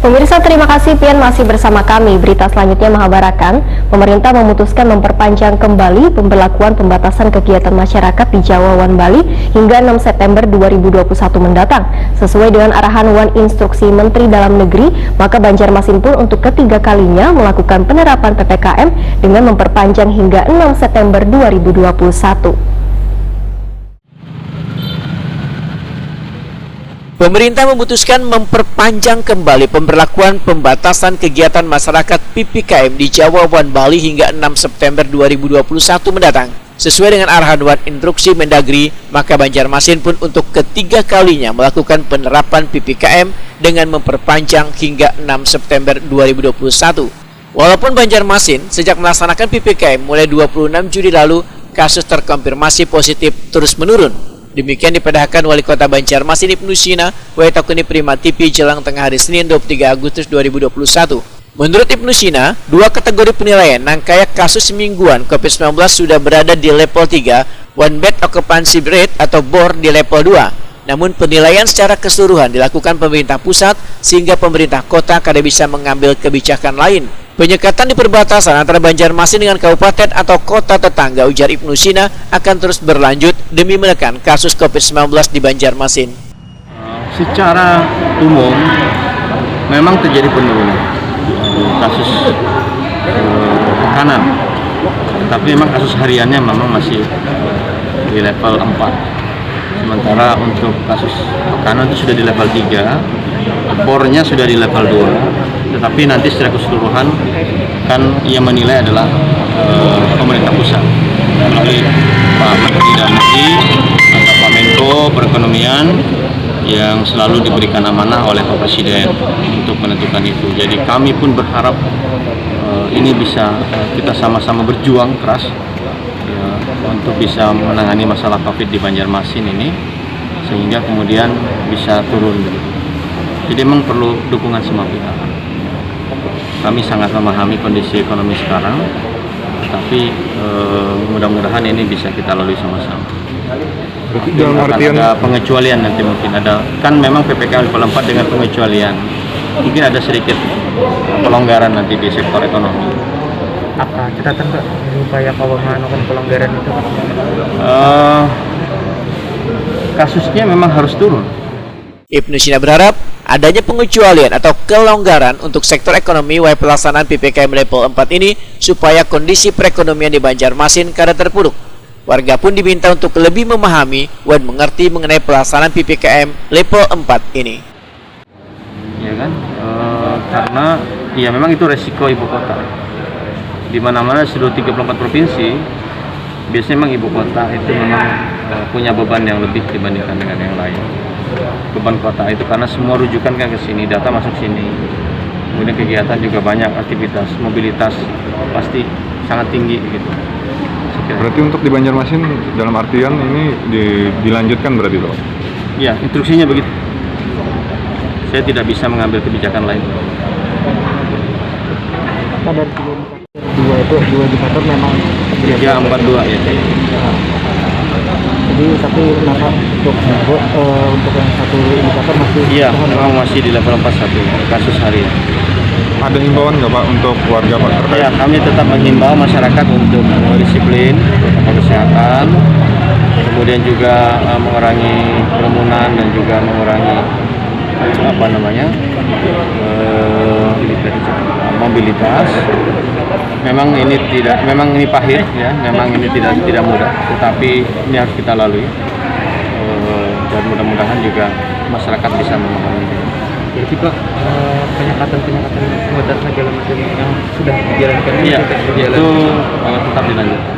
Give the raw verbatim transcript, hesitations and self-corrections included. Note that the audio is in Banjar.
Pemirsa, terima kasih pian masih bersama kami. Berita selanjutnya mahabarakan, pemerintah memutuskan memperpanjang kembali pemberlakuan pembatasan kegiatan masyarakat di Jawa wan Bali hingga enam September dua ribu dua puluh satu mendatang. Sesuai dengan arahan wan instruksi Menteri Dalam Negeri, maka Banjarmasin pun untuk ketiga kalinya melakukan penerapan P P K M dengan memperpanjang hingga enam September dua ribu dua puluh satu. Pemerintah memutuskan memperpanjang kembali pemberlakuan pembatasan kegiatan masyarakat P P K M di Jawa wan Bali hingga enam September dua ribu dua puluh satu mendatang. Sesuai dengan arahan wan instruksi Mendagri, maka Banjarmasin pun untuk ketiga kalinya melakukan penerapan P P K M dengan memperpanjang hingga enam September dua ribu dua puluh satu. Walaupun Banjarmasin sejak melaksanakan P P K M mulai dua puluh enam Juli lalu, kasus terkonfirmasi positif terus menurun. Demikian dipadahakan Wali Kota Banjarmasin Ibnu Sina, wae takuni Prima T V jelang tengah hari Senin dua puluh tiga Agustus dua ribu dua puluh satu. Menurut Ibnu Sina, dua kategori penilaian nang kaya kasus mingguan covid sembilan belas sudah berada di level tiga, wan bed occupancy rate atau bor di level dua. Namun penilaian secara keseluruhan dilakukan pemerintah pusat sehingga pemerintah kota kada bisa mengambil kebijakan lain. Penyekatan di perbatasan antara Banjarmasin dengan kabupaten atau kota tetangga, ujar Ibnu Sina, akan terus berlanjut demi menekan kasus covid sembilan belas di Banjarmasin. Secara umum memang terjadi penurunan kasus eh, tekanan, tetapi memang kasus hariannya memang masih di level empat. Sementara untuk kasus tekanan itu sudah di level tiga, bornya sudah di level dua, tetapi nanti secara keseluruhan kan yang menilai adalah eh, pemerintah pusat melalui Pak Menteri Dalam Negeri atau Pak Menko Perekonomian yang selalu diberikan amanah oleh Pak Presiden untuk menentukan itu. Jadi kami pun berharap eh, ini bisa eh, kita sama-sama berjuang keras ya, untuk bisa menangani masalah covid di Banjarmasin ini, sehingga kemudian bisa turun begitu. Jadi memang perlu dukungan semua pihak. Kami sangat memahami kondisi ekonomi sekarang, tetapi eh, mudah-mudahan ini bisa kita lalui sama-sama. Berarti dalam Akan artian ada pengecualian nanti, mungkin ada, kan memang P P K M level empat dengan pengecualian, mungkin ada sedikit pelonggaran nanti di sektor ekonomi. Apa catatan Pak supaya kawa melakukan pelonggaran itu? Eh, kasusnya memang harus turun. Ibnu Sina berharap adanya pengecualian atau kelonggaran untuk sektor ekonomi wae pelaksanaan P P K M level empat ini supaya kondisi perekonomian di Banjarmasin kada terpuruk. Warga pun diminta untuk lebih memahami wan mengerti mengenai pelaksanaan P P K M level empat ini. Ya kan? Eh, karena ya memang itu resiko ibu kota. Di mana-mana seluruh tiga puluh empat provinsi, biasanya memang ibu kota itu memang eh, punya beban yang lebih dibandingkan dengan yang lain. Beban kota itu karena semua rujukan kan ke sini, data masuk sini. Kemudian kegiatan juga banyak, aktivitas, mobilitas pasti sangat tinggi gitu. Saya kira. Berarti untuk di Banjarmasin dalam artian ini di- dilanjutkan berarti Pak? Ya, instruksinya begitu. Saya tidak bisa mengambil kebijakan lain. Apa dari tiga indikator, dua itu dua indikator memang Tiga empat dua ya. Jadi tapi memang untuk eh, untuk yang satu indikator masih Iya, mohon memang masih di level empat satu kasus harian. Ada himbauan nggak Pak untuk warga Pak terkait? Ya, kami tetap menghimbau masyarakat untuk eh, disiplin protokol kesehatan, kemudian juga eh, mengurangi kerumunan dan juga mengurangi apa namanya eh, mobilitas. Memang ini tidak, memang ini pahit ya, memang ini tidak tidak mudah, tetapi ini harus kita lalui. Eh, dan mudah-mudahan juga masyarakat bisa memahami. Jadi Pak eh, penyekatan-penyekatan pembatas segala macam yang sudah dijalankan ini Iya, tetap berjalan. itu eh, tetap dilanjutkan.